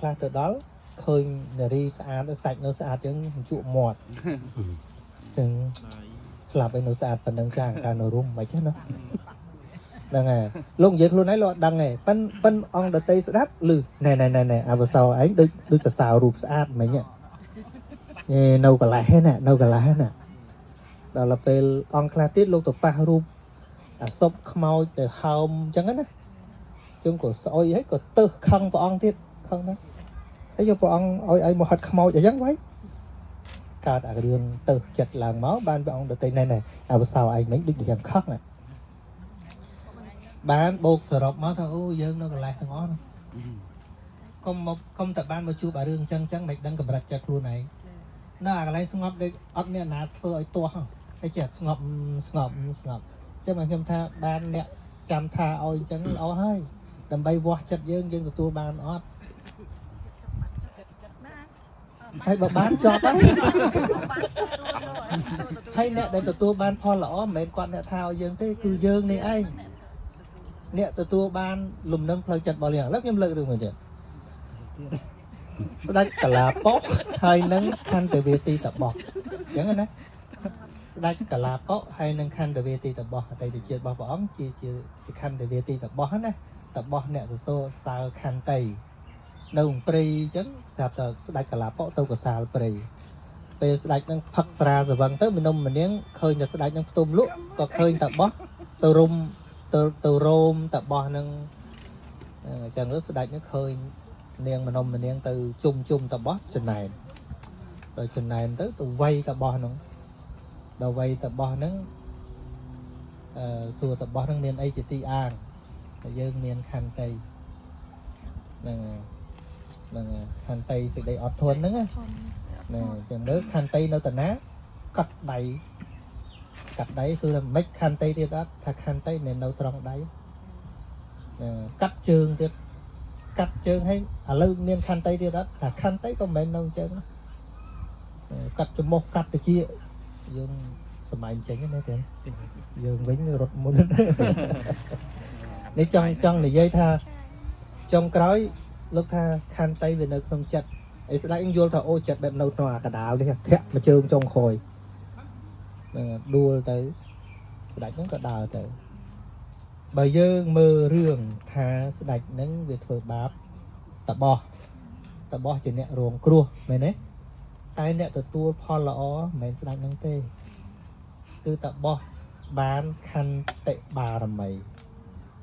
ខ្លះទៅដល់ឃើញនារីស្អាតសាច់នៅស្អាតចឹងជក់មាត់ចឹងស្លាប់ឯនៅស្អាតប៉ុណ្ណឹងចាកាលនៅរុំមិនទេណាហ្នឹងហើយលោកនិយាយខ្លួនឯងលោកអត់ដឹងទេប៉ិនប៉ិនអង្គដតីស្ដាប់ឮណែណែណែណែអវសោឯងដូចដូចសរសើររូបស្អាតមិញហ៎នៅកន្លែងណានៅកន្លែងណាដល់ទៅពេលអង្គខ្លះទៀតលោកទៅប៉ះរូបអាសុបខ្មោចទៅហើមអញ្ចឹងណាជើងក៏ស្អុយហើយក៏ទៅខឹងព្រះអង្គទៀតខឹងណាហើយយកព្រះអង្គឲ្យឲ្យមកហិតខ្មោចអញ្ចឹងໄວកើតអារឿងទៅចិត្តឡើងមកបានព្រះអង្គដតីណែណែអវសោឯងមិញដូចយ៉ាងខឹងណាបានបូកសរុបមកថាអូយើងនៅកន្លែងទាំងអស់នោះកុំមកកុំតែបានមកជួបអារឿងអញ្ចឹងអញ្ចឹងមិនដឹងកម្រិតចិត្តខ្លួនឯងនៅអាកន្លែងស្ងប់ដូចអត់មានអាណាធ្វើឲ្យទាស់ហើយចិត្តស្ងប់ស្ងប់ស្ងប់អញ្ចឹងមកខ្ញុំថាបានអ្នកចាំថាឲ្យអញ្ចឹងល្អហើយដើម្បីវាស់ចិត្តយើងយើងទទួលបានអត់ហើយបើបានចប់ហើយហើយអ្នកដែលទទួលបានផលល្អមិនមែនគាត់អ្នកថាឲ្យយើងទេគឺយើងនេះឯងអ្នកទទួលបានលំនឹងផ្លូវចិត្តរបស់យើងឥឡូវខ្ញុំលើករឿងមួយទៀតស្ដេចកលាប៉ុហើយនឹងខន្តិវាទីតបោះអញ្ចឹងណាស្ដេចកលាប៉ុហើយនឹងខន្តិវាទីតបោះអតីតជាតិរបស់ព្រះអង្គជាជាជាខន្តិវាទីតបោះណាតបោះអ្នកសរសើរខន្តីនៅព្រៃអញ្ចឹងស្រាប់តែស្ដេចកលាប៉ុទៅកសាលព្រៃពេលស្ដេចនឹងផឹកស្រាសវឹងទៅមនុស្សម្នាងឃើញតែស្ដេចនឹងផ្ទុំលក់ក៏ឃើញតបោះទៅរុំទៅទៅរោមតបោះនឹងអញ្ចឹងទៅស្ដេចនឹងឃើញនាងមនុស្សម្នាងទៅជុំជុំតបោះចំណែនដល់ចំណែនទៅទៅវៃតបោះហ្នឹងដល់វៃតបោះហ្នឹងអឺសួរតបោះហ្នឹងមានអីជាទីអាងតែយើងមានខន្តីហ្នឹងហ្នឹងខន្តីសេចក្តីអត់ធន់ហ្នឹងណាហ្នឹងអញ្ចឹងមើលខន្តីនៅតាណាកាត់ដៃកាត់ដៃសួរថាមិនខន្តីទៀតអត់ថាខន្តីមិននៅត្រង់ដៃកាត់ជើងទៀតកាត់ជើងឲ្យឥឡូវមានខន្តីទៀតអត់ថាខន្តីក៏មិនមែននៅអញ្ចឹងកាត់ច្រមុះកាត់តិចយើងសម័យអញ្ចឹងណាទេយើងវិញរត់មុននេះចង់ចង់និយាយថាចុងក្រោយលោកថាខន្តីវានៅក្នុងចិត្តឯស្ដេចយល់ថាអូចិត្តបែបនៅក្នុងអាកដាលនេះធាក់មួយជើងចុងក្រោយហ្នឹងដួលទៅស្ដេចហ្នឹងក៏ដើរទៅបើយើងមើលរឿងថាស្ដេចហ្នឹងវាធ្វើបាបតបោះតបោះជាអ្នករងគ្រោះមែនទេតែអ្នកទទួលផលល្អមិនមែនស្ដេចហ្នឹងទេគឺតបោះបានខន្តិបារមី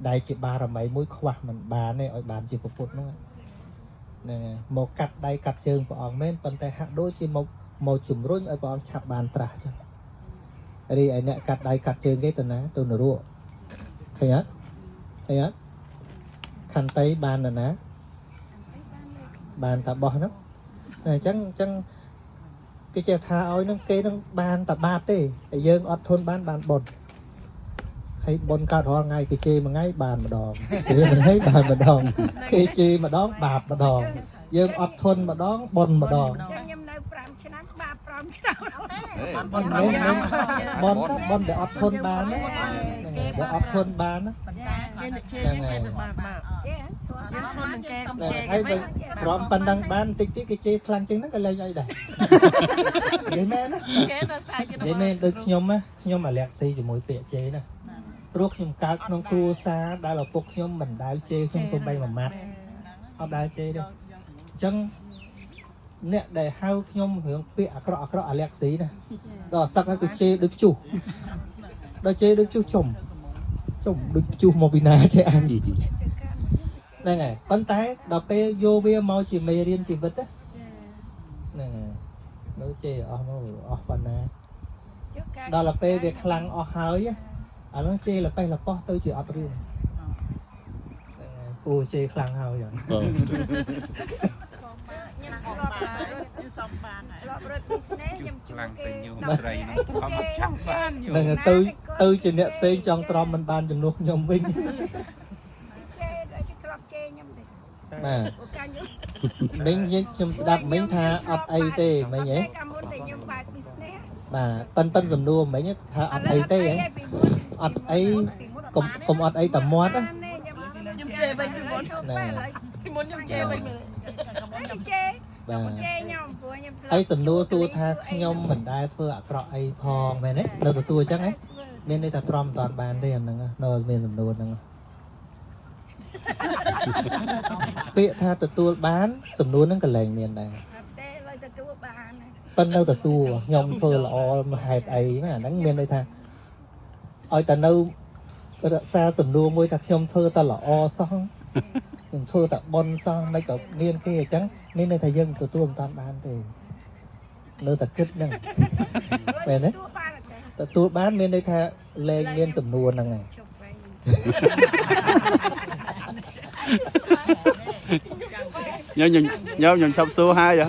ដែលជាបារមីមួយខ្វះមិនបានទេឲ្យបានជាពុទ្ធនោះហ្នឹងមកកាត់ដៃកាត់ជើងព្រះអង្គមែនប៉ុន្តែហាក់ដូចជាមកមកជំរុញឲ្យព្រះអង្គឆាប់បានត្រាស់ចឹងរីឯអ្នកកាត់ដៃកាត់ជើងគេទៅណាទៅនរកឃើញអត់ឃើញអត់ខន្តីបាននរណាបានតាបោះហ្នឹងអញ្ចឹងអញ្ចឹងគេចេះថាឲ្យនឹងគេនឹងបានតាបាបទេតែយើងអត់ធន់បានបានបុណ្យហើយបុណ្យកើតរាល់ថ្ងៃគេជេរមួយថ្ងៃបានម្ដងជេរមួយថ្ងៃបានម្ដងគេជេរម្ដងបាបម្ដងយើងអត់ធន់ម្ដងបុណ្យម្ដង ខ្ញុំនៅ5ឆ្នាំបាប5ឆ្នាំ បុណ្យមិនមែនបុណ្យបុណ្យដែលអត់ធន់បានណាដែលអត់ធន់បានណា គេអ្នកជេរគេទៅបាបបាប ចេះ យើងធន់នឹងគេកុំជេរ ហើយបើទ្រាំប៉ុណ្ណឹងបានតិចតិចគេជេរខ្លាំងជាងហ្នឹងក៏លែងអីដែរនិយាយមែនណា ជេរដល់សាយគេ និយាយមែនដូចខ្ញុំណាខ្ញុំអាឡែកស៊ីជាមួយពាក្យជេរណាព្រោះខ្ញុំកើតក្នុងគ្រួសារដែលឪពុកខ្ញុំមិនដែលជេរខ្ញុំសូម្បីមួយម៉ាត់អត់ដែលជេរទេអញ្ចឹងអ្នកដែលហៅខ្ញុំរឿងពាក្យអាក្រក់អាក្រក់អាឡែកស៊ីណាដល់សឹកហើយក៏ជេរដូចព្យុះដល់ជេរដូចព្យុះចំចំដូចព្យុះមកពីណាចេះអញហ្នឹងហើយប៉ុន្តែដល់ពេលយកវាមកជាមេរៀនជីវិតណាហ្នឹងហើយនៅជេរអស់មកអស់ប៉ុណ្ណា ដល់ទៅពេលវាខ្លាំងអស់ហើយអានោះជេរលប៉េះលប៉ោះទៅជាអត់រឿងពូជេរខ្លាំងហើយ ខ្ញុំធ្លាប់ ខ្ញុំសំបានហើយ ធ្លាប់រត់ business ខ្ញុំជួ ខ្លាំង គេ ទៅញោមស្រីនោះខំអត់ចង់បានញោម ហ្នឹងទៅទៅជាអ្នកផ្សេងចង់ទ្រាំមិនបានជំនួសខ្ញុំវិញ ជេរគេធ្លាប់ជេរខ្ញុំទេ បាទ អូកាខ្ញុំ មិញយើងខ្ញុំស្ដាប់មិញថាអត់អីទេមិញហ៎ កាលមុនតែខ្ញុំបើក business បាទប៉ិនប៉ិនសំណួរមិញថាអត់អីទេហ៎អត់អីកុំកុំអត់អីតែមាត់ណា ខ្ញុំជេរវិញពីមុន ណា ពីមុនខ្ញុំជេរវិញមើល គេជេរ បាទ ជេរខ្ញុំព្រោះខ្ញុំធ្លាប់ ហើយសំណួរសួរថាខ្ញុំមិនដែលធ្វើអាក្រក់អីផងមែនទេនៅតែសួរអញ្ចឹងហ៎មានន័យថាទ្រាំមិនតាន់បានទេអាហ្នឹងនៅមានសំណួរហ្នឹងពាក្យថាទទួលបានសំណួរហ្នឹងក៏លែងមានដែរ អត់ទេឡើយទទួលបាន ប៉ុន្តែនៅតែសួរខ្ញុំធ្វើល្អហេតុអីណាអាហ្នឹងមានន័យថាឲ្យតែនៅរក្សាសំណួរមួយថាខ្ញុំធ្វើតែល្អសោះខ្ញុំធ្វើតែប៉ុនសោះមិនក៏មានគេអញ្ចឹងមានន័យថាយើងទទួលមិនតាន់បានទេនៅតែគិតហ្នឹង មែនទេ ទទួលបានទេ ទទួលបានមានន័យថាលែងមានសំណួរហ្នឹងហើយ ជប់វិញ ញញញខ្ញុំឈប់សួរហើយហ៎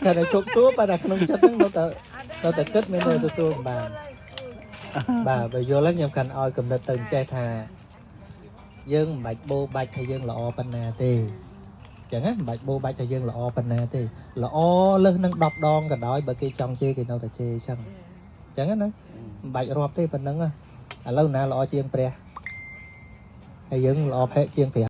តែតែជប់សួរប៉ុន្តែក្នុងចិត្តហ្នឹងនៅតែគិតមានន័យទទួលមិនបានបាទបើយល់ហើយខ្ញុំកាន់ឲ្យកំណត់ទៅចេះថាយើងមិនបាច់បោបាច់ថាយើងល្អប៉ុណ្ណាទេអញ្ចឹងណាមិនបាច់បោបាច់ថាយើងល្អប៉ុណ្ណាទេល្អលើសនឹង10ដងក៏ដោយបើគេចង់ជេរគេនៅតែជេរអញ្ចឹងអញ្ចឹងណាមិនបាច់រាប់ទេប៉ុណ្ណឹងឥឡូវណាល្អជាងព្រះហើយយើងល្អផែជាងព្រះ